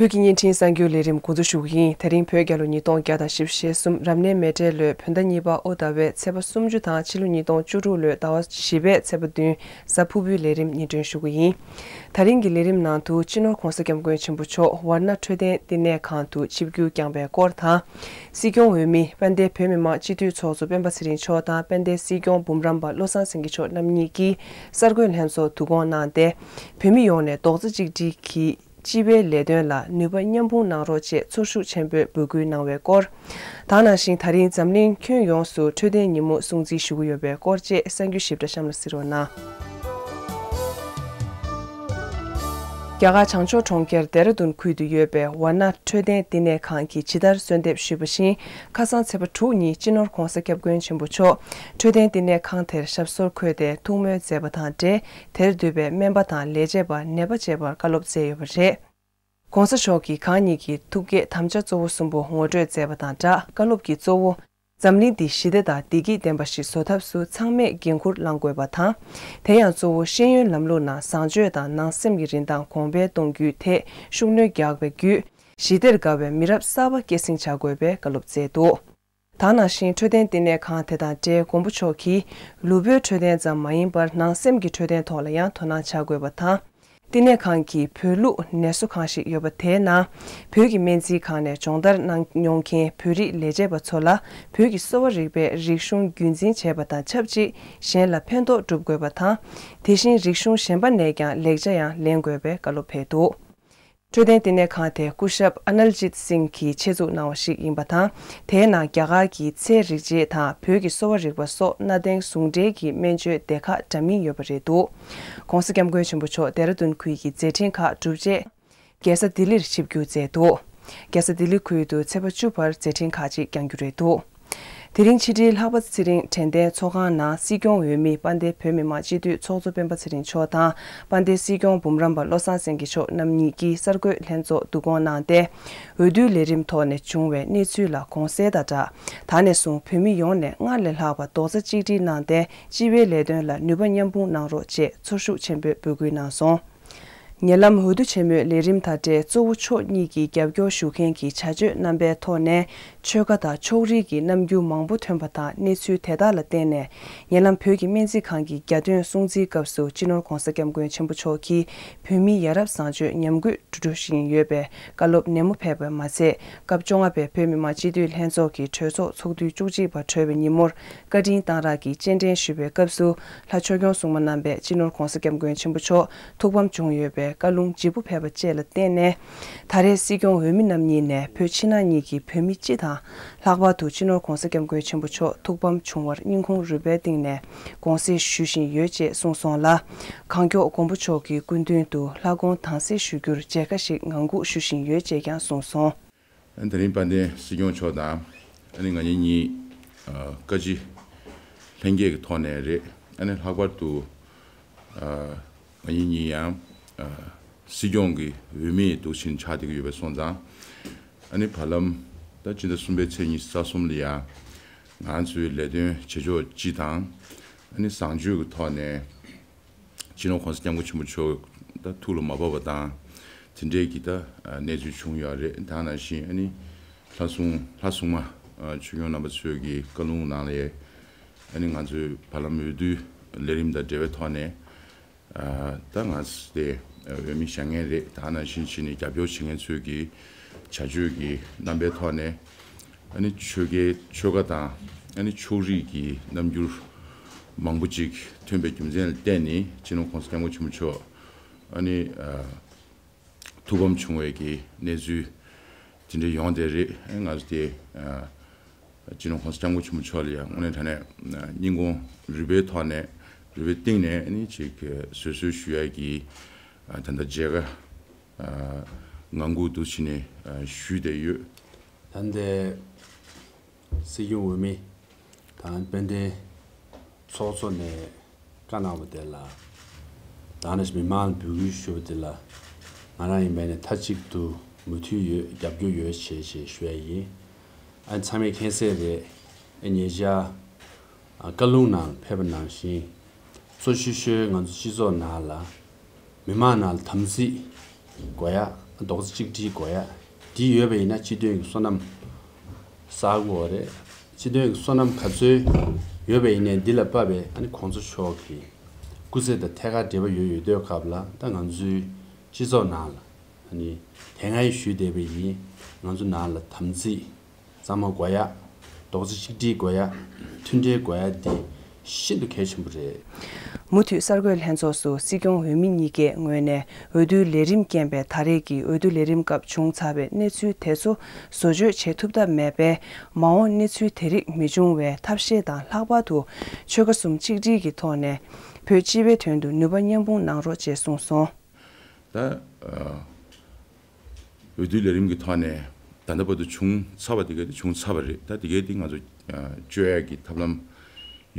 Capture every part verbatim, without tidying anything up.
བོད་ཀྱི་བརྙན་འཕྲིན་གསར་འགྱུར་ལས་རིམ་འགོ་འཛུགས་ཞུ་གི་ཡིན། དེ་རིང་བོད་རྒྱལ་ལོ་ཉིས་སྟོང་བརྒྱ་དང་བཞི་བཅུ་ཞེ་གསུམ་རབ་གནས་མེ་སྤྲེལ་ལོའི་བོད་ཟླ་གཉིས་པ་དབོ་ཟླ་བའི་ཚེས་པ་སུམ་ཅུ་དང་ཕྱི་ལོ་ཉིས་སྟོང་བཅུ་དྲུག་ལོའི་ཟླ་བ་བཞི་པའི་ཚེས་པ་བདུན་གཟའ་ཕུར་བུའི་ལས་རིམ་སྙན་སྒྲོན་ཞུ་གི་ཡིན། དེ་རིང་གི་ལས་རིམ་ནང་དུ་སྤྱི་ནོར་༧གོང་ས་༧སྐྱབས་མགོན་ཆེན་པོ་མཆོག་ཝཱ་ཎ་འཕྲོད་བསྟེན་བསྟི་གནས་ཁང་དུ་ཆིབས་བསྒྱུར་བསྐྱངས་པའི་སྐོར་དང་། སྲིད་སྐྱོང་འོས་མི་དཔལ་ལྡན་བོད་མི་མང་སྤྱི་འཐུས་ཚོགས་གཙོ་སྤེན་པ་ཚེ་རིང་མཆོག་དང་དཔལ་ལྡན་སྲིད་སྐྱོང་འབུམ་རམས་པ་བློ་བཟང་སེང་གེ་མཆོག་རྣམ་གཉིས་ཀྱིས་གསར་འགོད་ལྷན་ཚོགས་བསྡུ་སྐོང་གནང་སྟེ། བོད་མི་ཡོངས་ནས་རྡོག་རྩ་གཅིག་སྒྲིལ་གྱིས་སྤྱི་པའི་ལས་དོན་ལ་ནུས་པ་མཉམ་སྤུངས་གནང་རོགས་ཅེས་ཚོར་ཤུགས་ཆེན་པོས་འབོད་སྐུལ་གནང་བའི་སྐོར། དེ་ནང་བཞིན་ད་རིང་འཛམ་གླིང་ཁྱོན་ཡོངས་སུ་འཕྲོད་བསྟེན་ཉིན་མོ་སྲུང་བརྩི་ཞུ་གི་ཡོད་པའི་སྐོར་བཅས་གསར་འགྱུར་ཞིབ་ཕྲ་གཤམ་ལ་གཟིགས་རོགས་གནང་། རྒྱ་གར་བྱང་ཕྱོགས་གྲོང་ཁྱེར་ལྡེ་ར་ལྡུན་ཁུལ་དུ་ཡོད་པའི་ཝཱ་ཎ་འཕྲོད་བསྟེན་བསྟི་གནས་ཁང་གིས་ཇི་ལྟར་གསོལ་འདེབས་ཞུས་པ་བཞིན། ཁ་སང་ཚེས་པ་དྲུག་ཉིན་སྤྱི་ནོར་༧གོང་ས་༧སྐྱབས་མགོན་ཆེན་པོ་མཆོག་འཕྲོད་བསྟེན་བསྟི་གནས་ཁང་དེར་ཞབས་སོར་འཁོད་དེ་ཐུགས་སྨོན་མཛད་པ་དང་འབྲེལ། དེར་འདུས་པའི་སྨན་པ་དང་ལས་བྱེད་པར་ནད་པ་མཇལ་བར་བཀའ་སློབ་སྩལ་ཡོད་པ་རེད། ༸གོང་ས་མཆོག་གིས་གང་ཉིད་ཀྱི་ཐུགས་བསྐྱེད་དམ་བཅའ་གཙོ་བོ་གསུམ་པོ་ངོ་སྤྲོད་མཛད་པ་དང་སྦྲགས། བཀའ་སློབ་ཀྱི་གཙོ་བོ། འཛམ་གླིང་འདི་ཞི་བདེ་དང་བདེ་སྐྱིད་ལྡན་པ་ཞིག་བཟོ་ཐབས་སུ་ཚང་མས་འགན་འཁུར་བླང་དགོས་པ་དང་། དེ་ཡང་གཙོ་བོ་ཤེས་ཡོན་ལམ་ལུགས་ནང་བཟང་སྤྱོད་དང་ནང་སེམས་ཀྱི་རིན་ཐང་གོང་འཕེལ་གཏོང་རྒྱུའི་ཐད་ཤུགས་སྣོན་རྒྱག་པའི་བརྒྱུད། ཞི་བདེར་དགའ་བའི་མི་རབས་གསར་པ་སྐྱེད་སྲིང་བྱ་དགོས་པའི་བཀའ་སློབ་སྩལ་འདུག། དེ་ནང་བཞིན་འཕྲོད་བསྟེན་བསྟི་གནས་ཁང་དེ་དང་འབྲེལ་མགོན་པོ་མཆོག་གིས་ལུས་པོའི་འཕྲོད་བསྟེན་ཙམ་མ་ཡིན་པར་ནང་སེམས་ཀྱི་འཕྲོད་བསྟེན་ཐོག་ལ་ཡང་དོ་སྣང་བྱ་དགོས་པ་དང་། བསྟི་གནས་ཁང་གི་བོད་ལུགས་ནད་གསོ་ཁང་ཞིག་ཡོད་པ་དེའི་ནང་། བོད་ཀྱི་སྨན་རྩིས་ཁང་ནས་སྦྱོང་བརྡར་གནང་མྱོང་མཁན་བོད་རིགས་ལས་བྱེད་པ་ཚོ་ལ་བོད་ཀྱི་གསོ་བ་རིག་པའི་རིག་གཞུང་རྒྱུན་འཛིན་བྱས་པ་དང་ཆབས་ཅིག་གཞན་ལ་ཕན་ཐོགས་སྒྲུབ་དགོས་པ་དང་། དེ་བཞིན་རིག་གཞུང་གཞན་པ་ནས་ཀྱང་ལེགས་ཆ་ཡང་ལེན་དགོས་པའི་བཀའ་སློབ་ཕེབས་འདུག། འཕྲོད་བསྟེན་བསྟི་གནས་ཁང་དེ་སྐུ་ཞབས་ཨ་ནལ་ཇིད་སིང་གིས་ཆེད་འཛུགས་གནང་བ་ཞིག་ཡིན་པ་དང་། དེའི་ནང་རྒྱ་གར་གྱི་ཚལ་རིགས་དཔྱད་དང་བོད་ཀྱི་གསོ་བ་རིག་པ་སོགས་གནའ་དེང་ཟུང་འབྲེལ་གྱི་སྨན་བཅོས་སྡེ་ཁག་འདྲ་མིན་ཡོད་པ་རེད་འདུག། ༸གོང་ས་༸སྐྱབས་མགོན་ཆེན་པོ་མཆོག་ལྡེ་ར་ལྡུན་ཁུལ་གྱི་མཛད་འཕྲིན་ཁག་གྲུབ་རྗེས། རྒྱལ་ས་ལྡི་ལིར་ཆིབས་བསྒྱུར་མཛད་འདུག། རྒྱལ་ས་ལྡི་ལི་ཁུལ་དུ་ཚེས་པ་བཅུ་བར་མཛད་འཕྲིན་ཁག་ཅིག་བསྐྱང་རྒྱུ་རེད་འདུག། དེ་རིང་ཕྱི་དྲིལ་ལྷག་པ་ཚེ་རིང་དྲན་རྟེན་ཚོགས་ཁང་ནང་སྲིད་སྐྱོང་འོས་མི་དཔལ་ལྡན་བོད་མི་མང་སྤྱི་འཐུས་ཚོགས་གཙོ་སྤེན་པ་ཚེ་རིང་མཆོག་དང་དཔལ་ལྡན་སྲིད་སྐྱོང་འབུམ་རམས་པ་བློ་བཟང་སེང་གེ་མཆོག་རྣམ་གཉིས་ཀྱིས་གསར་འགོད་ལྷན་ཚོགས་བསྡུ་སྐོང་གནང་སྟེ། འོས་བསྡུའི་ལས་རིམ་ཐོག་ནས་བྱུང་བའི་གནས་ཚུལ་ལ་དགོངས་སེལ་དང་སྦྲགས། ད་ནས་བཟུང་བོད་མི་ཡོངས་ནས་སྔར་ལས་ལྷག་པ་རྡོག་རྩ་གཅིག་སྒྲིལ་གནང་སྟེ་སྤྱི་པའི་ལས་དོན་ལ་ནུས་པ་མཉམ་སྤུངས་གནང་རོགས་ཅེས་ཚོར་ཤུགས་ཆེན་པོས་འབོད་སྐུལ་གནང་སོང་། ཉེ་ལམ་འོས་བསྡུ་ཆེན་མོའི་ལས་རིམ་དང་འབྲེལ་གཙོ་བོ་མཆོག་གཉིས་ཀྱི་རྒྱབ་སྐྱོར་ཞུ་མཁན་གྱི་བྱ་སྤྱོད་རྣམ་པའི་ཐོག་ནས་ཆོལ་ཁ་དང་ཕྱོགས་རིས་ཀྱི་རྣམ་འགྱུར་མང་པོ་ཐོན་པ་དང་གནས་ཚུལ་དེ་དག་ལ་བརྟེན་ནས། ཉེ་ལམ་བོད་ཀྱི་སྨན་རྩིས་ཁང་གི་རྒྱ་སྟོན་སྲུང་བརྩིའི་སྐབས་སུ་སྤྱི་ནོར་༸གོང་ས་༸སྐྱབས་མགོན་ཆེན་པོ་མཆོག་གིས་བོད་མིའི་ཡ་རབས་བཟང་སྤྱོད་ཉམས་རྒུད་འགྲོ་བཞིན་ཡོད་པའི་བཀའ་སློབ་ནན་མོ་ཕེབས་པ་མ་ཚད། སྐབས་བཅོ་ལྔ་པའི་བོད་མི་མང་སྤྱི་འཐུས་ལྷན་ཚོགས་ཀྱི་གྲོས་ཚོགས་ཚོགས་དུས་བཅུ་གཅིག་པ་གྲོལ་བའི་ཉིན་མོར་བཀའ་དྲིན་གཏང་རག་གི་སྤྱན་འདྲེན་ཞུ་བའི་སྐབས་སུ། ལྷ་ཆོས་སྐྱོང་སྲུང་མ་རྣམ་པས་སྤྱི་ནོར་༸གོང་ས་༸སྐྱབས་མགོན་ཆེན་པོ་མཆོག་ཐུགས་ཕམ་བྱུང་ཡོད་པའི་བཀའ་ལུང་ལྗིད་པོ་ཕེབས་པ་བཅས་ལ་བརྟེན་ནས། ད་རེས་སྲིད་སྐྱོང་འོས་མི་རྣམ་གཉིས་ནས་བོད་ཕྱི་ནང་གཉིས་ཀྱི་བོད་མི་སྤྱི་དང་། ལྷག་པར་དུ་སྤྱི་ནོར་༸གོང་ས་༸སྐྱབས་མགོན་ཆེན་པོ་མཆོག་ཐུགས་ཕམ་བྱུང་བར་སྙིང་ཁུང་རུས་པའི་གཏིང་ནས་དགོངས་སེལ་ཞུ་བཞིན་ཡོད་ཅེས་གསུངས་སོང་ལ། གང་མགྱོགས་མགོན་པོ་མཆོག་གི་སྐུ་མདུན་དུ་ལྷ་དགོངས་དྭངས་གསལ་ཞུ་རྒྱུར་མཇལ་ཁ་ཞིག་ངང་སྒུག་ཞུ་བཞིན་ཡོད་ཅེས་ཀྱང་གསུངས་སོང་། ཨ་ནི་དེ་རིང་དཔལ་ལྡན་སྲིད་སྐྱོང་མཆོག་དང་། ཨ་ནི་ང་གཉིས་གཉིས། ཨ། བཀའ་སྤྱི་ལྷན་རྒྱས་ཀྱི་ཐོག་ནས་རེད། ཨ་ནི་ལྷག་པར་དུ། ཨ། ང་གཉིས་གཉིས་ཡང་། ཨ། སྲིད་སྐྱོང་གི་འོས་མི་འདུག་ཕྱིན་ཆགས་བསྡད་ཀྱི་ཡོད་པ་སོང་ཙང་། ཨ་ནི་བར་ལམ་ད་སྤྱི་ཟླ་གསུམ་པའི་ཚེས་ཉི་ཤུ་རྩ་གསུམ་ལ་ཡང་ང་ཚོའི་ལས་དོན་བྱེད་ཕྱོགས་སྤྱི་དང་། ཨ་ནི་བཟང་སྤྱོད་ཀྱི་ཐོག་ནས། སྤྱི་ནོར་༸གོང་ས་༸སྐྱབས་མགོན་ཆེན་པོ་མཆོག་ད་ཐུགས་ལ་མ་བབས་པ་དང་། དེ་འདྲའི་གི་ད་གནས་ཚུལ་བྱུང་ཡོད་རེད། ད་ནང་བཞིན་ཨ་ནི་ལྷ་སྲུང་ལྷ་སྲུང་མ་ཆོས་སྐྱོང་རྣམ་པ་ཚོའི་གི་བཀའ་ལུང་ནང་ལ་ཨ་ནི་ང་ཚོའི་བར་ལམ་འོས་བསྡུའི་ལས་རིམ་དང་འབྲེལ་བའི་ཐོག་ནས། ད་ང་ཚོ་དེ་འོས་མི་བཞེངས་མཁན་རེད། ད་ནང་བཞིན་བྱས་ནས་རྒྱབ་སྐྱོར་བྱེད་མཁན་ཚོའི་གི་བྱ་སྤྱོད་ཀྱི་རྣམ་པའི་ཐོག་ནས། ཨ་ནི་ཆོལ་ཁའི་ཆོལ་ཁ་དང་ཨ་ནི་ཕྱོགས་རིས་ཀྱི་རྣམ་འགྱུར་མང་པོ་ཅིག་ཐོན་པའི་རྒྱུ་མཚན་ལ་བརྟེན་ནས་སྤྱི་ནོར་༸གོང་ས་༸སྐྱབས་མགོན་ཆེན་པོ་མཆོག་ཨ་ནི་ཨ་ཐུགས་ཕམ་བྱུང་བའི་གི་གནས་ཚུལ་དེ་འདྲ་ཡོང་བསྡད་རེད། ཨ་ང་ཚོ་དེ་ཨ་སྤྱི་ནོར་༸གོང་ས་༸སྐྱབས་མགོན་ཆེན་པོ་མཆོག་ལ་ཡང་དངོས་གནས་དྲང་གནས་སྙིང་ཁུང་རུས་པའི་ཐོག་ནས་རུས་པའི་གཏིང་ནས་ཨ་ནི་ཅིག་བཟོད་གསོལ་ཞུ་ཡ་གི་ཨ་ད་ལྟ་མཇལ་ཁ་ཨ་ངང་སྒུག་ཏུ་ཕྱིན་ནས་ཨ་ཞུས་བསྡད་ཡོད། ད་ལྟའི་སྲིད་སྐྱོང་འོས་མི་དང་དཔལ་ལྡན་ཚོགས་གཙོ་ནས་བཀའ་གནང་བ་དེ་ལ་ད་ནི་མི་མང་ལ་འབོད་སྐུལ་ཞུ་བ་དེ་ལ་ང་རང་ཡིན་པ་ནས་མཐའ་གཅིག་ཏུ་མོས་མཐུན་ཡོད། རྒྱབ་སྐྱོར་ཡོད་ཞེས་ཞེས་ཞུ་ཡ་ཡིན། ཨ་ཚང་མས་མཁྱེན་གསལ་རེད། ཨ་ཉེ་ཆར་ཨ་བཀའ་ལུང་ནང་ཕེབས་པ་ནང་བཞིན། གཙོ་ཆེ་ཤོས་ང་ཚོ་སྤྱི་ཚོགས་ནང་ལ་མི་མང་ནང་ལ་དམ་ཚིག་དགོས་ཡ། རྡོག་རྩ་གཅིག་སྒྲིལ་དགོས་ཡ། འདི་ཡོད་པ་ཡིན་ན་སྤྱི་དོན་གྱི་བསོད་ནམས་བསགས་དགོས་པ་རེད། སྤྱི་དོན་གྱི་བསོད་ནམས་ག་ཚོད་ཡོད་པ་ཡིན་ནའི་འདི་ལ་དཔག་པའི་ཨ་ནི་གོང་ས་མཆོག་གི་སྐུ་ཚེ་དང་ཐད་ཀར་འབྲེལ་བ་ཡོད་ཡོད་དུས་སྐབས་ལ། ད་ང་ཚོའི་སྤྱི་ཚོགས་ནང་ལ་ཨ་ནི་དེ་སྔ་ཡང་ཞུས་བསྡད་པ་ཡིན། ང་ཚོ་ནང་ལ་དམ་ཚིག་གཙང་མ་དགོས་ཡ། རྡོག་རྩ་གཅིག་སྒྲིལ་དགོས་ཡ། མཐུན་སྒྲིལ་དགོས་ཡ་འདི་ཤིན་ཏུ་གལ་ཆེན་པོ་རེད། མུ་མཐུད་གསར་འགོད་ལྷན་ཚོགས་སུ་སྲིད་སྐྱོང་འོས་མི་གཉིས་ཀས་ངོས་ནས་འོས་བསྡུའི་ལས་རིམ་རྐྱེན་པས་ད་རེས་ཀྱི་འོས་བསྡུ་ལས་རིམ་སྐབས་བྱུང་ཚར་བའི་གནས་ཚུལ་དེ་ཚོ་བཟོ་བཅོས་བྱེད་ཐུབ་ཐབས་མེད་པས། མ་འོངས་གནས་ཚུལ་དེ་རིགས་མི་འབྱུང་བའི་ཐབས་ཤེས་དང་། ལྷག་པར་དུ་ཆོལ་ཁ་གསུམ་གཅིག་སྒྲིལ་གྱི་ཐོག་ནས་བོད་སྤྱི་པའི་དོན་དུ་ནུས་པ་མཉམ་སྤུངས་གནང་རོགས་ཅེས་གསུངས་སོང་། ད། འོས་བསྡུའི་ལས་རིམ་གྱི་ཐོག་ནས་ད་ལྟ་བར་དུ་བྱུང་ཚར་བ་དེ་ག་དེ་བྱུང་ཚར་བ་རེད། ད་དེ་ག་དེ་ང་ཚོ་བཅོས་ཡག་གི་ཐབས་ལམ་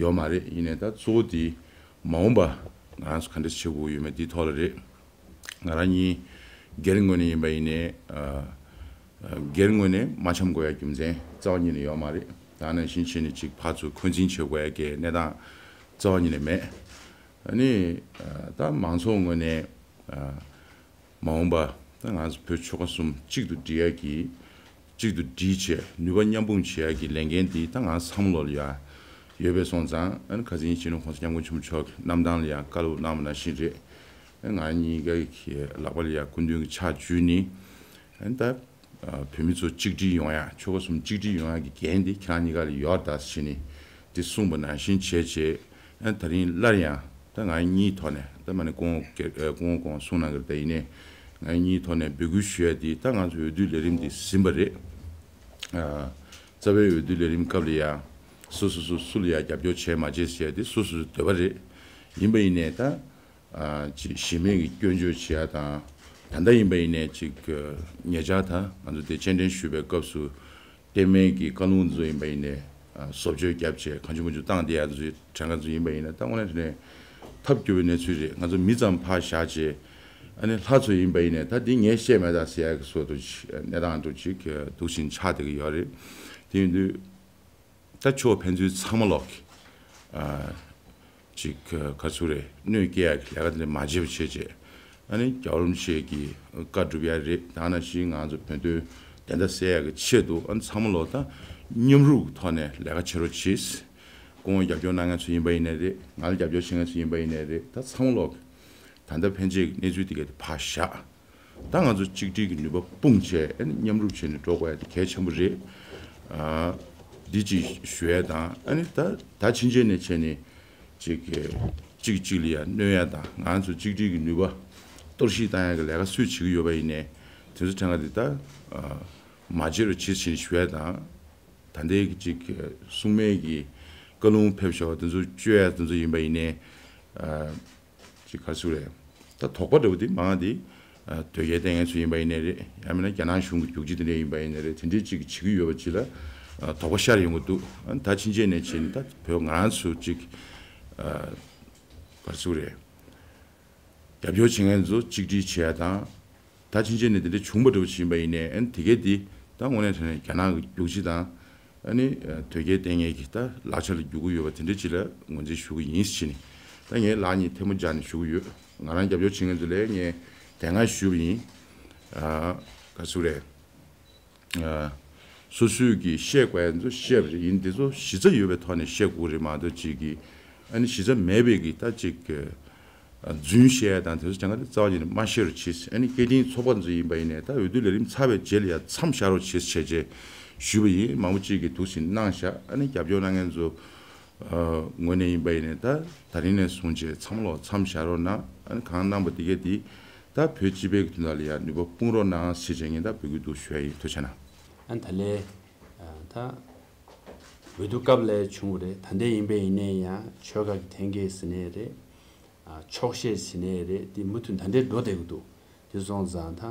ཡོད་མ་རེད། ཡིན་ནའི་ད་གཙོ་བོ་དེ་མ་འོངས་པ་ང་རང་ཚོ་ག་འདྲ་བྱེད་དགོས་ཡོད་མེད་དེའི་ཐོག་ལ་རེད། ང་རང་གཉིས་སྒེར་ངོས་ནས་ཡིན་པ་ཡིན་ནའི། སྒེར་ངོས་ནས་མ་འཆམ་དགོས་ཡག་རྒྱུ་མཚན་རྩ་བ་ཉིད་ནས་ཡོད་མ་རེད། ད་ནང་བཞིན་བྱས་ནས་ཅིག་ཕར་ཚུར་འཁོན་འཛིན་བྱེད་དགོས་ཡག་གི་གནས་སྟངས་རྩ་བ་ཉིད་ནས་མེད། ཨ་ནི་ད་མང་ཚོགས་ངོས་ནས་མ་འོངས་པ་ད་ང་ཚོ་བོད་ཆོལ་ཁ་གསུམ་གཅིག་ཏུ་སྒྲིལ་ཡག་གི་གཅིག་ཏུ་སྒྲིལ་བྱས་ནུས་པ་མཉམ་སྤུངས་བྱེད་ཡག་གི་ལས་འགན་འདི་ད་ང་ཚང་མ་ལོག་ལ་ཡ་ཡོད་པས་སོང་ཙང་། ཨ་ནི་ཁ་སང་སྤྱི་ནོར་༸གོང་ས་༸སྐྱབས་མགོན་ཆེན་པོ་མཆོག་གི་གནམ་ཐང་ལ་ཡ་བཀའ་སློབ་གནང་བ་ནང་བཞིན་རེད། ང་གཉིས་ཀའི་ལག་པ་ལ་ཡ་སྐུ་མདུན་གྱི་ཕྱག་འཇུས་ནི། ཨ་ནི་ད་བོད་མི་ཚོ་གཅིག་སྒྲིལ་ཡོང་ཡ། ཆོལ་ཁ་གསུམ་གཅིག་སྒྲིལ་ཡོང་ཡ་གི་འགན་དེ་ཁྱེད་རང་གཉིས་ཀ་ལ་ཡོད་ད་ཟེར་ནི་དེ་གསུངས་པ་ནང་བཞིན་བྱས་བྱས། ཨ་ནི་ད་རིང་སླར་ཡང་ད་ང་གཉིས་ཐོག་ནས་ད་མ་ནི་སྐུ་ངོ་སྐུ་ངོ་གོང་གསུངས་གནང་གི་རེད། ད་ཡིན་ནའི་ང་གཉིས་ཐོག་ནས་འབོད་སྐུལ་ཞུ་ཡ་དེ་ད་ང་ཚོ་འོས་བསྡུའི་ལས་རིམ་དེ་ཟིན་པ་རེད། རྩ་བའི་འོས་བསྡུ་ལས་རིམ་སྐབས་ལ་ཡང་སོ་སོ་སོ་སུ་ལ་ཡང་རྒྱབ་སྐྱོར་བྱས་མ་བྱས་ཟེར་ཡ་དེ་སོ་སོ་སོའི་འདོད་པ་རེད། ཡིན་པ་ཡིན་ནའི་ད་ཅིག་གཞི་མེད་ཀྱི་སྐྱོན་བརྗོད་བྱེད་ཡ་དང་། ད་ལྟ་ཡིན་པ་ཡིན་ནའི་ཅིག་ཉེ་ཆར་ད་ང་ཚོ་དེ་སྤྱན་འདྲེན་ཞུས་པའི་སྐབས་སུ་བསྟན་མའི་གི་བཀའ་ལུང་ཚོ་ཡིན་པ་ཡིན་ནའི་བཟོ་བཅོས་བརྒྱབ་བྱས་གང་བྱུང་མང་བྱུང་བཏང་བསྡད་ཡ་ཚོའི་གྲངས་ཀ་ཚོ་ཡིན་པ་ཡིན་ན། ད་དངོས་གནས་དྲང་གནས་ཐབས་སྐྱོ་བའི་གནས་ཚུལ་རེད། ང་ཚོ་མི་ཙམ་ཕར་བཞག་བྱས། ཨ་ནི་ལྷ་ཚོ་ཡིན་པ་ཡིན་ནའི་ད་འདི་ངས་བཤད་མེད་ད་ཟེར་ཡ་གི་བཟོ་འདྲ་ཅིག་གནས་སྟངས་འདྲ་ཅིག་འདུག་བཞིན་ཆགས་བསྡད་ཀྱི་ཡོད་རེད། དེ་ཡིན་དུས་ད་ཕྱོགས་ཕན་ཚུན་ཚང་མ་ལོག་གི་ཅིག་ག་ཚོད་རེད། གནོད་སྐྱེལ་ཡ་གི་ལས་ཀ་དེ་འདྲ་མ་བྱེད་པ་བྱས་བྱས། ཨ་ནི་རྒྱལ་བ་རིན་པོ་ཆེ་གི་བཀའ་སྒྲུབ་ཡ་རེད། ད་ནང་བཞིན་ང་ཚོ་བོད་དོན་བདེན་མཐའ་གསལ་ཡ་གི་ཆེད་དུ། ཨ་ནི་ཚང་མ་ལོག་ད་མཉམ་རུབ་ཀྱི་ཐོག་ནས་ལས་ཀ་བྱེད་རོགས་བྱེད། སྐུ་ངོ་རྒྱབ་སྐྱོར་གནང་མཁན་ཚོ་ཡིན་པ་ཡིན་ནའི་རེད། ང་ལ་རྒྱབ་སྐྱོར་བྱེད་མཁན་ཚོ་ཡིན་པ་ཡིན་ནའི་རེད། ད་ཚང་མ་ལོག་གི་ད་ལྟ་ཕན་ཆད་ཀྱི་གནས་ཚུལ་དེ་ག་དེ་ཕར་བཞག་ད་ང་ཚོ་གཅིག་སྒྲིལ་གྱི་ནུས་པ་སྤུངས་བྱས། ཨ་ནི་མཉམ་རུབ་བྱས་ནས་འགྲོ་དགོས་ཡ་དེ་གལ་ཆེན་པོ་རེད། ཨ་འདི་གཅིག་ཞུ་ཡ་དང་། ཨ་ནི་ད་ད་ཕྱིན་ཆད་ནས་བྱས་ནས་ཅིག་གཅིག་གཅིག་ལ་ཡ་གནོད་ཡ་དང་། ང་ཚོ་གཅིག་སྒྲིལ་གྱི་ནུས་པ་གཏོར་བཤིག་བཏང་ཡ་གི་ལས་ཀ་སུས་བྱེད་ཀྱི་ཡོད་པ་ཡིན་ནའི་དེ་ཚོ་གྲངས་ཀ་དེ་ད་མ་བརྗེད་རོགས་བྱེད་ཟེར་ཞུ་ཡ་དང་། ད་ལྟའི་གི་ཅིག་སྲུང་མའི་གི་བཀའ་ལུང་ཕེབས་བཞག་པ་དེ་ཚོ་བཅོས་ཡ་དེ་ཚོ་ཡིན་པ་ཡིན་ནའི། ཅིག་ག་རེ་ཟེར་རེད། ད་དོགས་པ་འདྲ་བོ་དེ་མང་དེ། དོལ་རྒྱལ་བསྟེན་མཁན་ཚོ་ཡིན་པ་ཡིན་ནའི་རེད། ཡང་མིན་ན་རྒྱ་ནག་གཞུང་གི་རྒྱུག་ཁྱི་དེ་འདྲ་ཡིན་པ་ཡིན་ནའི་རེད། དེ་འདྲའི་ཅིག་བྱེད་ཀྱི་ཡོད་པ་ཅིག་ལ་དོགས་པ་ཤར་ཡོང་གི་འདུག་ཨ་ནི་ད་ཕྱིན་ཆད་ནས་བྱས་ནས་ད་བོད་ང་རང་ཚོ་ཅིག་ག་རེ་ཟེར་རེད། རྒྱབ་སྐྱོར་བྱེད་མཁན་ཚོ་གཅིག་སྒྲིལ་བྱེད་ཡ་དང་། ད་ཕྱིན་ཆད་ནས་དེ་འདྲ་བྱུང་བ་འདྲ་བོ་ཞིག་ཡིན་པ་ཡིན་ནའི། ཨ་ནི་དེ་གས་དེ་ད་དངོས་གནས་དྲང་གནས་རྒྱ་ནག་གི་རྒྱུག་ཁྱི་དང་། ཨ་ནི་དོལ་རྒྱལ་བསྟེན་མཁན་གྱི་ད་ལག་ཆ་ལ་རྒྱུག་གི་ཡོད་པ་དེ་འདྲ་ཅིག་ལ་ངོས་འཛིན་ཞུ་གི་ཡིན་ཟེར་ནས། ད་ངས་ལག་གཉིས་ཐལ་མོ་སྦྱར་ནས་ཞུ་གི་ཡོད། ང་རང་རྒྱབ་སྐྱོར་བྱེད་མཁན་ཚོ་ལ་ངས་དེ་སྔ་ཞུས་པ་ཡིན། ཨ་ག་རེ་ཟེར་རེད། ཨ་སོ་སོས་ཀྱི་བཤད་དགོས་ཡ་ཚོ་བཤད་པ་རེད། ཡིན་དེ་ཚོ་གཞི་རྩ་ཡོད་པའི་ཐོག་ནས་བཤད་དགོས་རེད་མ་གཏོགས། ཅིག་གི་ཨ་ནི་གཞི་རྩ་མེད་པའི་གི་ད་ཅིག་གི་རྫུན་བཤད་ཡ་དང་དེ་ཚོ་གྱང་ག་དེ་རྩ་བ་ཉིད་ནས་མ་བཤད་རོགས་བྱེད། ཨ་ནི་སྐད་འཕྲིན་ཚོགས་པ་ཚོ་ཡིན་པ་ཡིན་ནའི་ད་འོས་བསྡུ་ལས་རིམ་ཚར་བའི་རྗེས་ལ་ཡ་མཚམས་བཞག་རོགས་བྱེད་བྱས་བྱས་ཞུས་པ་ཡིན། མང་པོ་ཅིག་གིས་འདུག་སེ་གནང་བཞག་ཨ་ནི་རྒྱབ་སྐྱོར་གནང་མཁན་ཚོ་ངོས་ནས་ཡིན་པ་ཡིན་ནའི་ད་ད་རིང་ནས་བཟུང་བྱས་ཚང་མ་ལོག་མཚམས་བཞག་རོགས་གནང་། ཨ་ནི་གང་གནང་པ་དེ་གས་དེ་ད་བོད་སྤྱི་པའི་གི་དོན་དག་ལ་ཡ་ནུས་པ་སྤུངས་རོགས་གནང་ཟེར་བྱས་ངས་ད་འབོད་སྐུལ་འདུག་ཞུ་ཡ་ཡིན། ཐུགས་རྗེ་གནང་། ཨ་ནི་ད་ལས་ད་འོས་བསྡུ་སྐབས་ལ་བྱུང་བ་རེད། ད་ལྟའི་ཡིན་པ་ཡིན་ནའི་ཡང་ཆོལ་ཁ་གི་འཐེན་འཁྱེར་ཟེར་ནའི་རེད། ཨ་འཁྱོག་བཤད་ཟེར་ནའི་རེད། དེ་མུ་མཐུད་ད་ལྟའི་འགྲོ་བསྡད་ཀྱི་འདུག་དེ་སོང་ཙང་ད་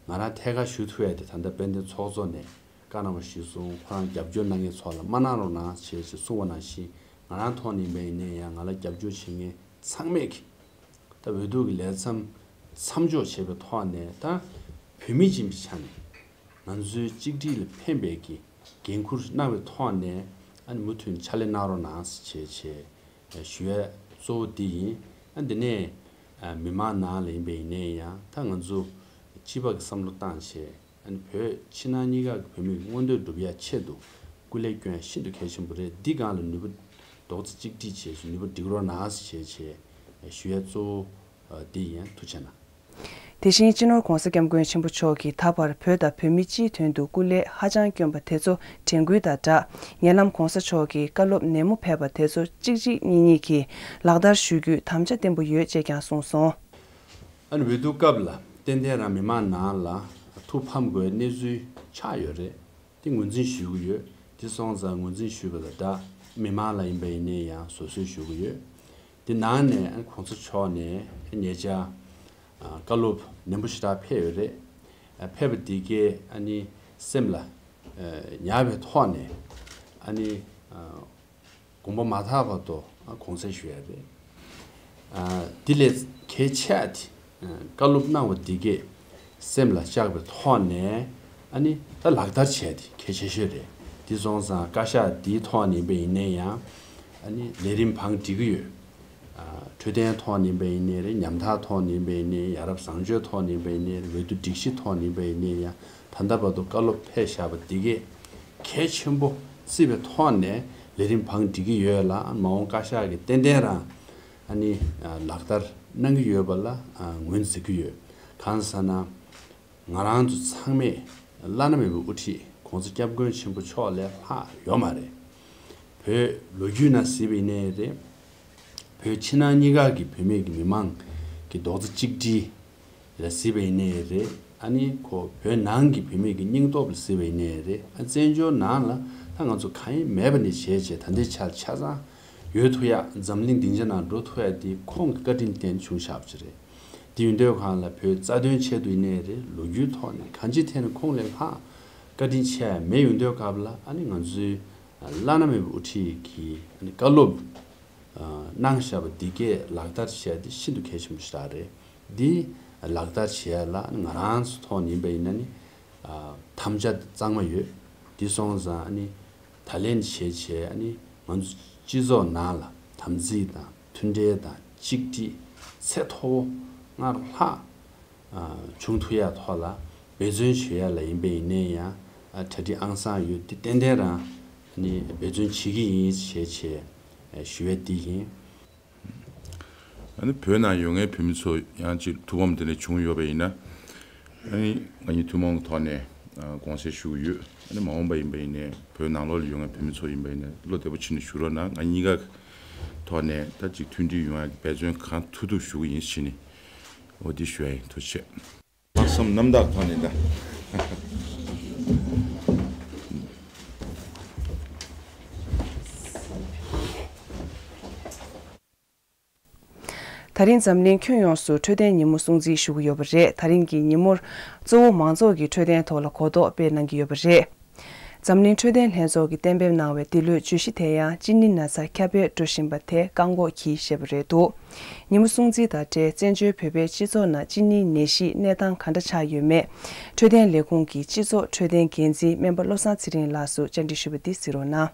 ང་རང་ཐད་ཀར་ཞུ་ཐུབ་ཡ་དེ་ད་ལྟ་དཔལ་ལྡན་ཚོགས་གཙོ་ནས་བཀའ་གནང་བ་གཞིར་བཟུང་ཁོ་རང་རྒྱབ་སྐྱོར་གནང་མཁན་ཚོ་ལ་མ་གནང་རོགས་གནང་ཞེས་ཞེས་གསུངས་པ་ནང་བཞིན། ང་རང་ཐོག་ནས་ཡིན་པ་ཡིན་ནའི་ཡང་ང་ལ་རྒྱབ་སྐྱོར་བྱེད་མཁན་ཚང་མས་ཀྱི་ད་འོས་བསྡུ་གི་ལས་མཚམས་མཚམས་འཇོག་བྱས་པའི་ཐོག་ནས། ད་བོད་མི་ཡིན་པའི་ཆ་ནས་ང་ཚོའི་གཅིག་སྒྲིལ་ལ་ཕན་པའི་གི་འགན་འཁུར་གནང་བའི་ཐོག་ནས། ཨ་ནི་མུ་མཐུད་ཕྱག་ལས་གནང་རོགས་གནང་ཞེས་བྱས་ཞུ་ཡ་གཙོ་བོ་འདི་ཡིན། ཨ་འདི་ནས་མི་མང་ནང་ལ་ཡིན་པ་ཡིན་ནའི་ཡང་ད་ང་ཚོ་ སྤྱི་པ་གི་བསམ་བློ་བཏང་བྱས། ཨ་ནི་བོད་ཕྱི་ནང་གཉིས་ཀ་གི་བོད་མི་གི་མངོན་འདོད་སྒྲུབ་ཡ་ཆེད་དུ་སྐུ་ལས་བསྐྱོན་ཡ་ཤིན་ཏུ་གལ་ཆེན་པོ་རེད། འདི་སྒང་ལ་ནུས་པ་རྡོག་རྩ་གཅིག་སྒྲིལ་བྱས་སུ་ནུས་པ་སྒྲིག་རོགས་གནང་ཞེས་བྱས་ཞུ་ཡ་གཙོ་བོ་འདི་ཡིན། ཐུགས་རྗེ་གནང་། དེ་བཞིན་སྤྱི་ནོར་༧གོང་ས་༧སྐྱབས་མགོན་ཆེན་པོ་མཆོག་གིས་ད་བར་བོད་དང་བོད་མི་སྤྱིའི་དོན་དུ་སྐུ་ལས་ཧ་ཅང་བསྐྱོན་པ་དེ་ཚོ་དྲན་སྐུལ་དང་སྦྲགས། ཉེ་ལམ་༧གོང་ས་མཆོག་གིས་བཀའ་སློབ་ནན་མོ་ཕེབས་པ་དེ་ཚོ་གཅིག་གཅིག་གཉིས་གཉིས་ཀྱིས་ལག་བསྟར་ཞུ་རྒྱུའི་དམ་བཅའ་བརྟན་པོ་ཡོད་ཅེས་ཀྱང་གསུངས་སོང་། ཨ་ནི་འོས་བསྡུ་སྐབས་ལ་ཏན་ཏན་རང་མི་མང་ནང་ལ་ཐུགས་ཕམ་དགོས་གནས་ཚུལ་ཆགས་ཡོད་རེད། དེ་ངོས་འཛིན་ཞུ་གི་ཡོད། དེ་སོང་ཙང་ངོས་འཛིན་ཞུས་པ་དང་སྦྲགས་མི་མང་ལ་ཡིན་པ་ཡིན་ནའི་ཡང་བཟོད་གསོལ་ཞུ་གི་ཡོད། དེ་ནང་ནས་ཨ་ནི་གོང་ས་མཆོག་ནས་ཉེ་ཆར་ཨ་བཀའ་སློབ་ནན་པོ་ཞེ་དྲག་ཕེབས་ཡོད་རེད། ཨ་ཕེབས་པ་དེ་གས་ཨ་ནི་སེམས་ལ་ཨ་ཉར་བའི་ཐོག་ནས་ཨ་ནི་ཨ་དགོངས་པ་མ་ཐག་བར་དུ་ཨ་དགོངས་སེལ་ཞུ་ཡ་རེད། ཨ་དེ་ལས་གལ་ཆེ་བ་དེ་ཨ་བཀའ་སློབ་གནང་བ་འདི་གས་སེམས་ལ་བཅངས་པའི་ཐོག་ནས་ཨ་ནི་ད་ལག་བསྟར་བྱས་ཏེ་གལ་ཆེ་ཤོས་རེད། དེ་སོང་ཙང་བཀའ་ཤག་འདིའི་ཐོག་ནས་ཡིན་པ་ཡིན་ན་ཡང་ཨ་ནི་ལས་རིམ་བང་སྒྲིག་གི་ཡོད། ཨ་འཕྲོད་བསྟེན་ཐོག་ནས་ཡིན་པ་ཡིན་ནའི་རེད། ཉམ་ཐག་ཐོག་ནས་ཡིན་པ་ཡིན་ནའི། ཡ་རབས་བཟང་སྤྱོད་ཐོག་ནས་ཡིན་པ་ཡིན་ནའི་རེད། འོས་བསྡུ་སྒྲིག་གཞི་ཐོག་ནས་ཡིན་པ་ཡིན་ནའི་ཡང་ད་ལྟ་བར་དུ་བཀའ་སློབ་ཕེབས་བཞག་པ་འདི་གས་གལ་ཆེན་པོ་བརྩིས་པའི་ཐོག་ནས་ལས་རིམ་བང་སྒྲིག་གི་ཡོད་ལ། མ་འོངས་བཀའ་ཤག་གིས་ཏན་ཏན་རང་ཨ་ནི་ལག་བསྟར་གནང་གི་ཡོད་པ་ལ་ངོས་འཛིན་གྱི་ཡོད། གང་ཟེར་ན། ང་རང་ཚོ་ཚང་མས་བླ་ན་མེད་པའི་དབུ་ཁྲིད་༧གོང་ས་༧སྐྱབས་མགོན་ཆེན་པོ་མཆོག་ལས་ལྷག་ཡོད་མ་རེད། བོད་ལོ་རྒྱུས་ནང་གཟིགས་པ་ཡིན་ནའི་རེད། བོད་ཕྱི་ནང་གཉིས་ཀ་གི་བོད་མི་གི་མི་མང་གི་རྡོག་རྩ་གཅིག་སྒྲིལ་ལ་གཟིགས་པ་ཡིན་ནའི་རེད། ཨ་ནི་ཁོ་བོད་ནང་གི་བོད་མི་གི་སྙིང་སྟོབས་ལ་གཟིགས་པ་ཡིན་ནའི་རེད། ཨ་བཙན་བྱོལ་ནང་ལ་ད་ང་ཚོ་གང་ཡང་མེད་པ་ནས་བྱས་བྱས་ད་ལྟའི་ཆར་ཆ་ཚང་ཡོད་ཐུབ་ཡ། འཛམ་གླིང་སྡིངས་ཆ་ནང་འགྲོ་ཐུབ་ཡ་དེ་ཁོང་གི་བཀའ་དྲིན་བརྟེན་བྱུང་བཞག་པ་ཅིག་རེད། དེ་ཡིན་དུས་གང་ལ་བོད་རྩ་དོན་ཆེད་དུ་ཡིན་ནའི་རེད། ལོ་རྒྱུས་ཐོག་ནས་གང་ཅིའི་ཐད་ནས་ཁོང་ལས་ལྷག་བཀའ་དྲིན་ཆེ་མེད། ཡིན་དུས་སྐབས་ལ་ཨ་ནི་ང་ཚོའི་བླ་ན་མེད་པའི་དབུ་ཁྲིད་ཀྱིས་ཨ་ནི་བཀའ་སློབ་གནང་བཞག་པ་འདི་གས་ལག་བསྟར་བྱས་ཏེ་ཤིན་ཏུ་གལ་ཆེན་པོ་ཞིག་རེད། འདི་ལག་བསྟར་བྱས་ལ་ང་རང་ཚོ་ཐོག་ནས་ཡིན་པ་ཡིན་ན་ནི་དམ་བཅའ་གཙང་མ་ཡོད། འདི་སོང་ཙང་ཨ་ནི་ད་ལན་བྱས་བྱས་ཨ་ནི་ང་ཚོ་སྤྱི་ཚོགས་ནང་ལ་དམ་ཚིག་དང་མཐུན་འབྲེལ་དང་གཅིག་སྒྲིལ་ཚད་མཐོ་བོ་སྔར་ལྷག་བྱུང་ཐུབ་ཡ་ཐོག་ལ་འབད་བརྩོན་བྱེད་ཡ་ལ་ཡིན་པ་ཡིན་ནའི་ཡང་གྲ་སྒྲིག་ཨང་གསར་ཡོད། འདི་ཏན་ཏན་རང་ཨ་ནི་འབད་བརྩོན་བྱེད་ཀྱི་ཡིན་ཞེས་བྱས་ཞུ་ཡ་འདི་ཡིན། ཨ་ནི་བོད་ནང་ཡོད་མཁན་བོད་མི་ཚོ་ཡང་ཅིག་ཐུགས་ཕམ་དེ་འདྲ་བྱུང་ཡོད་པ་ཡིན་ན། ཨ་ནི་ང་གཉིས་ཐུན་མོང་གི་ཐོག་ནས་ཨ་དགོངས་སེལ་ཞུ་གི་ཡོད། ཨ་ནི་མ་འོངས་པ་ཡིན་པ་ཡིན་ནའི་བོད་ནང་ལོགས་ལ་ཡོད་མཁན་བོད་མི་ཚོ་ཡིན་པ་ཡིན་ནའི་བློ་བདེ་པོ་བྱས་ནས་བཞུགས་རོགས་གནང་། ང་གཉིས་ཀ་གི་ཐོག་ནས་ད་ཅིག་མཐུན་སྒྲིལ་ཡོང་ཡ་གི་འབད་བརྩོན་གང་ཐུབ་ཐུབ་ཞུ་གི་ཡིན་ཞེས་ནས་འོ་འདི་ཞུ་ཡ་ཡིན། ཐུགས་རྗེ་ཆེ། ལྷག་བསམ་རྣམ་དག་ཐོག་ནས་ད། ད་རིང་འཛམ་གླིང་ཁྱོན་ཡོངས་སུ་འཕྲོད་བསྟེན་ཉིན་མོ་སྲུང་བརྩི་ཞུ་གི་ཡོད་པ་རེད། ད་རིང་གི་ཉིན་མོར་གཙོ་བོ་མང་ཚོགས་ཀྱིས་འཕྲོད་བསྟེན་ཐོག་ལ་གོ་རྟོགས་སྤེལ་གནང་གི་ཡོད་པ་རེད། འཛམ་གླིང་འཕྲོད་བསྟེན་ལྷན་ཚོགས་ཀྱིས་གཏན་འབེབས་གནང་བའི་འདི་ལོའི་བརྗོད་གཞི་དེ་ཡང་གཅིན་སྙི་ན་ཚ་ཁྱབ་སྤེལ་འགྲོ་བཞིན་པ་དེ་བཀག་འགོག་གྱིས་ཞེས་པ་རེད་འདུག་ཉིན་མོ་སྲུང་བརྩི་དང་འབྲེལ་བཙན་བྱོལ་བོད་པའི་སྤྱི་ཚོགས་ནང་གཅིན་སྙིའི་ནད་གཞིའི་གནས་སྟངས་ག་འདྲ་ཆགས་ཡོད་མེད། འཕྲོད་བསྟེན་ལས་ཁུངས་ཀྱི་སྤྱི་ཚོགས་འཕྲོད་བསྟེན་འགན་འཛིན་སྨན་པ་བློ་བཟང་ཚེ་རིང་ལགས་སུ་བཅར་འདྲི་ཞུས་པ་འདི་གཟིགས་རོགས་གནང་།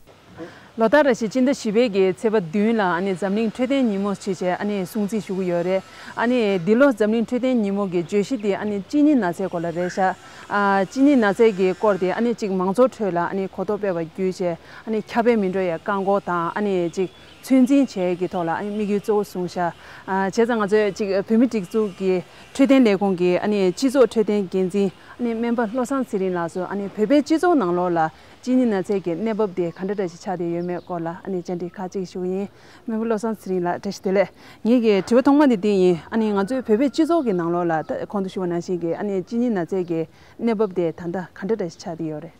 ལོ་ལྟར་རེ་བཞིན་སྤྱི་ཟླ་བཞི་པའི་གི་ཚེས་པ་བདུན་ལ་ཨ་ནི་འཛམ་གླིང་འཕྲོད་བསྟེན་ཉིན་མོ་ཞེས་བྱས་ཨ་ནི་སྲུང་བརྩི་ཞུ་གི་ཡོད་རེད། ཨ་ནི་འདི་ལོ་འཛམ་གླིང་འཕྲོད་བསྟེན་ཉིན་མོ་གི་བརྗོད་གཞི་དེ་ཨ་ནི་གཅིན་སྙི་ན་ཚའི་སྐོར་ལ་རེད་ཤག་ཨ་གཅིན་སྙི་ན་ཚའི་གི་སྐོར་དེ་ཨ་ནི་གཅིག་མང་ཚོགས་ཁྲོད་ལ་ཨ་ནི་གོ་རྟོགས་སྤེལ་བ་བརྒྱུད་བྱས་ཨ་ནི་ཁྱབ་སྤེལ་མི་འགྲོ་ཡ་བཀག་འགོག་དང་ཨ་ནི་གཅིག་ཚོད་འཛིན་བྱེད་ཡས་ཀྱི་ཐོག་ལ་ཨ་ནི་དམིགས་ཡུལ་གཙོ་བོ་བཟུང་ཤག་ཨ་བྱས་ཙང་ང་ཚོས་གཅིག་བོད་མི་སྒྲིག་འཛུགས་ཀྱི་འཕྲོད་བསྟེན་ལས་ཁུངས་ཀྱི་ཨ་ནི་སྤྱི་ཚོགས་འཕྲོད་བསྟེན་འགན་འཛིན་ཨ་ནི་སྨན་པ་བློ་བཟང་ཚེ་རིང་ལགས་སུ་ཨ་ནི་བོད་པའི་སྤྱི་ཚོགས་ནང་ལོགས་ལ་གཅིན་སྙི་ན་ཚའི་གི་གནས་བབ་དེ་ག་འདྲ་འདྲ་ཞིག་ཆགས་བསྡད་ཡོད་མེད་སྐོར་ལ་ཨ་ནི་བཅར་འདྲི་ཁག་ཅིག་ཞུ་གི་ཡིན། སྨན་པ་བློ་བཟང་ཚེ་རིང་ལགས་བཀྲ་ཤིས་བདེ་ལེགས། ངེད་ཀྱི་དྲི་བ་ཐོག་མ་དེ་འདི་ཡིན། ཨ་ནི་ང་ཚོའི་བོད་པའི་སྤྱི་ཚོགས་ཀྱི་ནང་ལོགས་ལ་ད་གོང་དུ་ཞུ་བ་ནང་བཞིན་གྱི་ཨ་ནི་གཅིན་སྙི་ན་ཚའི་གི་གནས་བབ་དེ་ད་ལྟ་ག་འདྲ་འདྲ་ཞིག་ཆགས་བསྡད་ཡོད་རེད།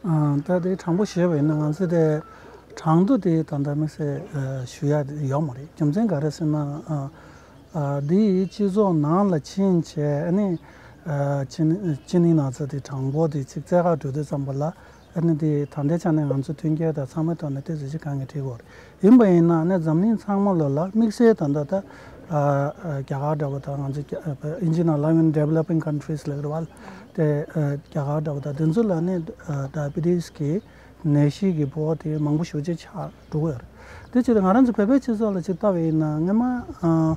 ཨ་ད་དེ་དྲང་པོ་བཤད་པ་ཡིན་ན་ང་ཚོ་དེ་གྲངས་ཐོ་དེ་ད་ལྟ་དམིགས་བསལ་ཨ་ཞུ་ཡ་ཡོད་མ་རེད། རྒྱུ་མཚན་ག་རེ་ཟེར་ན་ཨ་ཨ་འདི་སྤྱི་ཚོགས་ནང་ལ་ཕྱིན་བྱས་ཨ་ནི་ཨ་གཅིན་གཅིན་སྙི་ན་ཚ་དེ་གྲངས་འབོར་དེ་ཅིག་བཙལ་ག་འགྲོ་དུས་ཙམ་པ་ལ་ཨ་ནི་དེ་ད་ལྟའི་ཆ་ནས་ང་ཚོ་མཐུན་རྐྱེན་དང་ཚང་མའི་ཐོག་ནས་དེ་ཚོ་ཅིག་གང་གི་འགྲིག་གོ་རེད། ཡིན་པ་ཡིན་ན་ནི་འཛམ་གླིང་ཚང་མ་ལོ་ལ་དམིགས་བསལ་ད་ལྟ་ད་ཨ་ཨ་རྒྱ་གར་འདྲ་པོ་དང་ང་ཚོ་རྒྱ་ཨ་ཨིན་ཇི་ནང་ལ་ཡོད་developing countries་ལབ་རེད་བ། དེ་ཨ་རྒྱ་གར་འདྲ་པོ་དང་དེ་ཚོ་ལ་ནི་ཨ་diabetes་གི་ནད་གཞི་གི་ཕོག་དེ་མང་པོ་ཞེ་པོ་ཅིག་ཆགས་འགྲོ་གི་ཡོད་རེད། དེ་བྱས་ཏེ་ང་རང་ཚོ་བོད་པའི་སྤྱི་ཚོགས་ལ་ཅིག་ལྟ་བ་ཡིན་ན་སྔོན་མ་ཨ་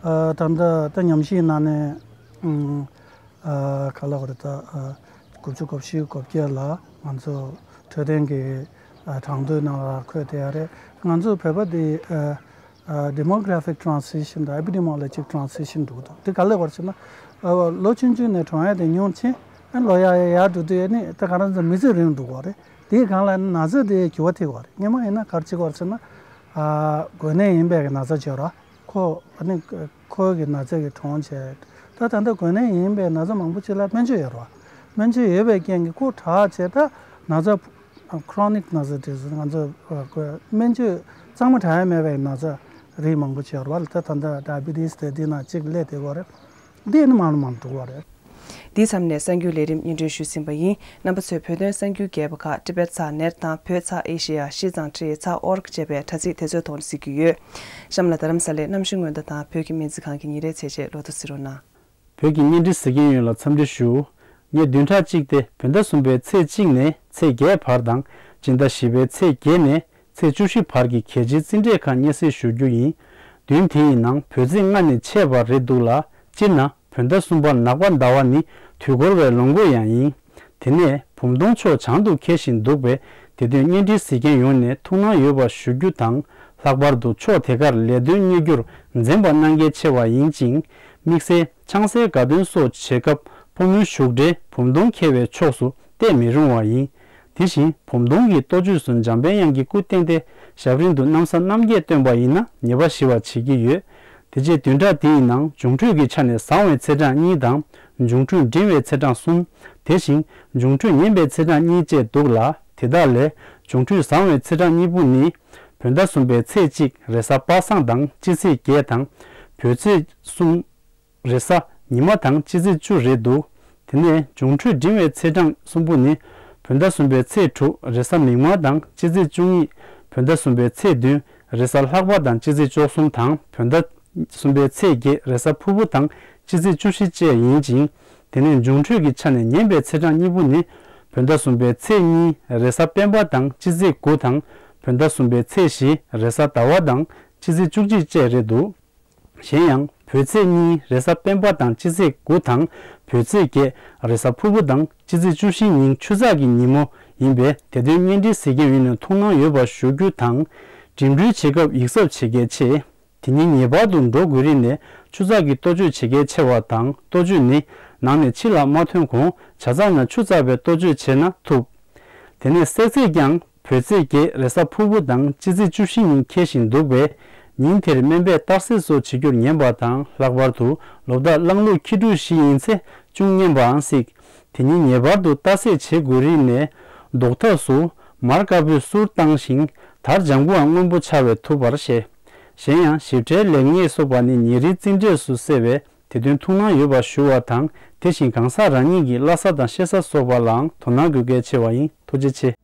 ཨ་ད་ལྟ་ད་ཉམས་ཞིབ་ནང་ནས་ཨ། ཨ་ག་ལ་བར་ད་ཨ་དགུ་བཅུ་གོ་བཞི་གོ་བརྒྱད་ལ་ང་ཚོ་འཕྲོད་བསྟེན་གྱི་ཨ་གྲངས་ཐོའི་ནང་ལ་འཁོད་བསྡད་ཡ་རེད། ང་ཚོ་བོད་པ་འདི་ཨ་ཨ་demographic transition དང་epidemiologic transition འདུག་དང་དེ་ག་ལ་བར་ཕྱིན་ན་ཨ་ལོ་ཆུང་ཆུང་ནས་གྲོངས་ཡ་དེ་ཉུང་ཕྱིན་ཨ་ལོ་ཡག་ཡག་ཡག་འགྲོ་དུས་ཨ་ནི་ད་ག་རང་ཚོ་མི་ཚེ་རིང་འགྲོ་གི་རེད། དེའི་སྒང་ལ་ན་ཚ་དེ་འགྱུར་བ་ཐེབས་ཀྱི་རེད། སྔོན་མ་ཡིན་ན་ག་རེ་བྱེད་ཀྱི་རེད་ཟེར་ན་ཨ་འགོས་ནད་ཡིན་པའི་གི་ན་ཚ་བྱེད་ར་ཁོ་ཨ་ནི། ཁོའི་གི་ན་ཚ་གི་གྲོངས་བྱས། ད་ད་ལྟ་འགོས་ནད་ཡིན་པའི་ན་ཚ་མང་པོ་ཅིག་ལ་སྨན་བཅོས་ཡོད་རེད་བ། སྨན་བཅོས་ཡོད་པའི་རྐྱེན་གྱིས་ཁོ་དྲག་བྱས་ད་ན་ཚ་chronic ན་ཚ་དེ་ཚོ་ང་ཚོ་སྨན་བཅོས་གཙང་མ་དྲག་ཡ་མེད་པའི་ན་ཚ་རིགས་མང་པོ་ཅིག་ཡོད་རེད་བ། ད་ད་ལྟ་diabetes དེ་འདི་ན་གཅིག་སླེབས་བསྡད་ཡོད་རེད། འདི་ནི་མང་ལ་མང་འགྲོ་གི་རེད། འདིའི་མཚམས་ནས་གསར་འགྱུར་ལས་རིམ་སྙན་སྒྲོན་ཞུས་ཟིན་པ་ཡིན། རྣམ་པ་ཚོས་བོད་དོན་གསར་འགྱུར་རྒྱས་པ་ཁག་ཊི་བེཊ་ཚགས་ནེཊ་དང་བོད་ཚགས་ཨེ་ཤེ་ཡ་ཤིས་ཙང་ཊི་ཚགས་ཨོ་རྒ་ཅེས་པའི་དྲ་ཚིགས་དེ་ཚོའི་ཐོག་ནས་གཟིགས་རྒྱུ་ཡོད། གཤམ་ལ་རྡ་རམ་ས་ལའི་གནམ་གཤིས་སྔོན་བརྡ་དང་བོད་ཀྱི་སྨན་རྩིས་ཁང་གི་ཉིན་རེའི་ཚེས་ཆེན་ལོ་ཐོ་གཟིགས་རོགས་གནང་། བོད་ཀྱི་བརྙན་འཕྲིན་གཟིགས་མཁན་ཡོངས་ལ་འཚམས་འདྲི་ཞུ། ངས་བདུན་ཕྲག་གཅིག་སྟེ་བོད་ཟླ་གསུམ་པའི་ཚེས་གཅིག་ནས་ཚེས་བརྒྱད་བར་དང་སྤྱི་ཟླ་བཞི་པའི་ཚེས་བརྒྱད་ནས་ཚེས་བཅུ་བཞི་བར་གྱི་གལ་ཆེའི་རྩིས་འབྲས་ཁག་སྙན་སེང་ཞུ་རྒྱུ་ཡིན། བདུན་དེ་ཡི་ནང་བོད་ཚེས་ལྔ་ནས་ཆད་པ་རེད་འདུག་ལ། སྤྱིར་ན་བོད་ཟླ་གསུམ་པ་ནག་པ་ཟླ་བ་ནི་དུས་འཁོར་བའི་ལོ་འགོ་ཡང་ཡིན། དེ་ནས་བུམ་སྟོང་ཕྱོགས་བྱང་དུ་འཁེལ་བཞིན་འདུག་པས། དེ་དོན་བརྙན་འཕྲིན་གཟིགས་མཁན་ཡོངས་ནས་ཐུགས་སྣང་ཡོད་པ་ཞུ་རྒྱུ་དང་། ལྷག་པར་དུ་ཕྱོགས་དེ་གར་ལས་དོན་གཉེར་རྒྱུར་འཛེམ་པ་གནང་གལ་ཆེ་བ་ཡིན་ཅིང་། དམིགས་བསལ་ཆང་སའི་དགའ་སྟོན་སོགས་བྱེད་སྐབས་ཕོ་མོའི་བཞུགས་གྲལ་བུམ་སྟོང་འཁེལ་བའི་ཕྱོགས་སུ་བལྟས་མི་རུང་བ་ཡིན། དེ་བཞིན་བུམ་སྟོང་གི་ལྟོ་ཆས་སུ་འཇམ་དཔལ་དབྱངས་ཀྱི་སྐུ་བསྟན་ཏེ་ཞབས་རིམ་དུ་གནམ་ས་རྣམ་རྒྱལ་བཏོན་པ་ཡིན་ན་ཉེས་པ་ཞི་བ་བྱེད་ཀྱི་ཡོད། དེ་རྗེས་བདུན་ཕྲག་འདིའི་ནང་འབྱུང་འཕྲོད་ཀྱི་ཆ་ནས་བཟང་བའི་ཚེས་གྲངས་གཉིས་དང་། འབྱུང་འཕྲོད་འབྲིང་བའི་ཚེས་གྲངས་གསུམ། དེ་བཞིན་འབྱུང་འཕྲོད་ངན་པའི་ཚེས་གྲངས་གཉིས་བཅས་འདུག་ལ། དེ་དག་ལས་འབྱུང་འཕྲོད་བཟང་བའི་ཚེས་གྲངས་གཉིས་པོ་ནི། བོད་ཟླ་གསུམ་པའི་ཚེས་གཅིག་རེས་གཟའ་པ་སངས་དང་སྤྱི་ཚེས་བརྒྱད་དང་། བོད་ཚེས་གསུམ་རེས་གཟའ་ཉི་མ་དང་སྤྱི་ཚེས་བཅུ་རེད་འདུག་དེ་ནས་འབྱུང་འཕྲོད་འབྲིང་བའི་ཚེས་གྲངས་གསུམ་པོ་ནི། བོད་ཟླ་གསུམ་པའི་ཚེས་དྲུག་རེས་གཟའ་མིག་དམར་དང་སྤྱི་ཚེས་བཅུ་གཉིས། བོད་ཟླ་གསུམ་པའི་ཚེས་བདུན་རེས་གཟའ་ལྷག་པ་དང་སྤྱི་ཚེས་བཅུ་གསུམ་དང་། བོད་ཟླ་གསུམ་པའི་ཚེས་བརྒྱད་རེས་གཟའ་ཕུར་བུ་དང་སྤྱི་ཚེས་བཅུ་བཞི་བཅས་ཡིན་ཅིང་། དེ་ནས་འབྱུང་འཕྲོད་ཀྱི་ཆ་ནས་ངན་པའི་ཚེས་གྲངས་གཉིས་པོ་ནི། བོད་ཟླ་གསུམ་པའི་ཚེས་གཉིས་རེས་གཟའ་སྤེན་པ་དང་སྤྱི་ཚེས་དགུ་དང་། བོད་ཟླ་གསུམ་པའི་ཚེས་བཞི་རེས་གཟའ་ཟླ་བ་དང་སྤྱི་ཚེས་བཅུ་གཅིག་བཅས་རེད་འདུག་གཞན་ཡང་བོད་ཚེས་གཉིས་རེས་གཟའ་སྤེན་པ་དང་སྤྱི་ཚེས་དགུ་དང་། བོད་ཚེས་བརྒྱད་རེས་གཟའ་ཕུར་བུ་དང་སྤྱི་ཚེས་བཅུ་བཞི་ཉིན་ཆུ་ཚགས་ཀྱི་ཉིན་མོ་ཡིན་པས། དེ་དོན་བརྙན་འཕྲིན་གཟིགས་མཁན་ཡོངས་ནས་ཐུགས་སྣང་ཡོད་པ་ཞུ་རྒྱུ་དང་། འགྲིམ་འགྲུལ་བྱེད་སྐབས་ཡིད་གཟབ་བྱེད་གལ་ཆེ། དེ་ཉིན་ངེས་པར་དུ་འགྲོ་དགོས་རིགས་ནས་ཆུ་ཚགས་ཀྱི་ལྟོ་བཅོས་བྱེད་གལ་ཆེ་བ་དང་། ལྟོ་བཅོས་ནི་ནང་ནས་ཕྱི་ལ་མ་ཐོན་གོང་ཇ་ཚགས་ནང་ཆུ་བཙགས་པའི་ལྟོ་བཅོས་བྱས་ན་ཐུབ། དེ་ནས་བསྲེག་རྫས་ཀྱང་བོད་ཚེས་བརྒྱད་རེས་གཟའ་ཕུར་བུ་དང་སྤྱི་ཚེས་བཅུ་བཞི་ཉིན་འཁེལ་བཞིན་འདུག་པས། ཉིན་དེར་སྨན་པས་གཏར་བསྲེག་སོགས་བྱེད་རྒྱུར་ཉན་པ་དང་། ལྷག་པར་དུ་ལོ་རྟགས་གླང་ལུག་ཁྱི་ཕྲུག་བཞི་ཡིན་ཚེ་ཅུང་སྙན་པའང་སྲིད། དེ་ཉིན་ངེས་པར་དུ་གཏར་བསྲེག་བྱེད་དགོས་རིགས་ནས། རྡོག་ཐབ་སུ་མར་དཀར་པོའི་གསུར་བཏང་ཞིང་དར་ལྗང་གུའང་སྔོན་པོ་འཆར་བས་ཐུབ་པར་བཤད། གཞན་ཡང་ཞིབ་ཕྲའི་ལེགས་ཉེས་སོགས་པ་ནི་ཉེ་རིང་རྩིས་འབྲས་སུ་གསལ་བས། དེ་དོན་ཐུགས་སྣང་ཡོད་པ་ཞུ་བ་དང་། དེ་བཞིན་གང་ཟག་རང་ཉིད་ཀྱི་བླ་གཟའ་དང་གཤེད་གཟའ་སོགས་པ་ལའང་དོ་སྣང་དགོས་གལ་ཆེ་བ་ཡིན། ཐུགས་རྗེ་ཆེ།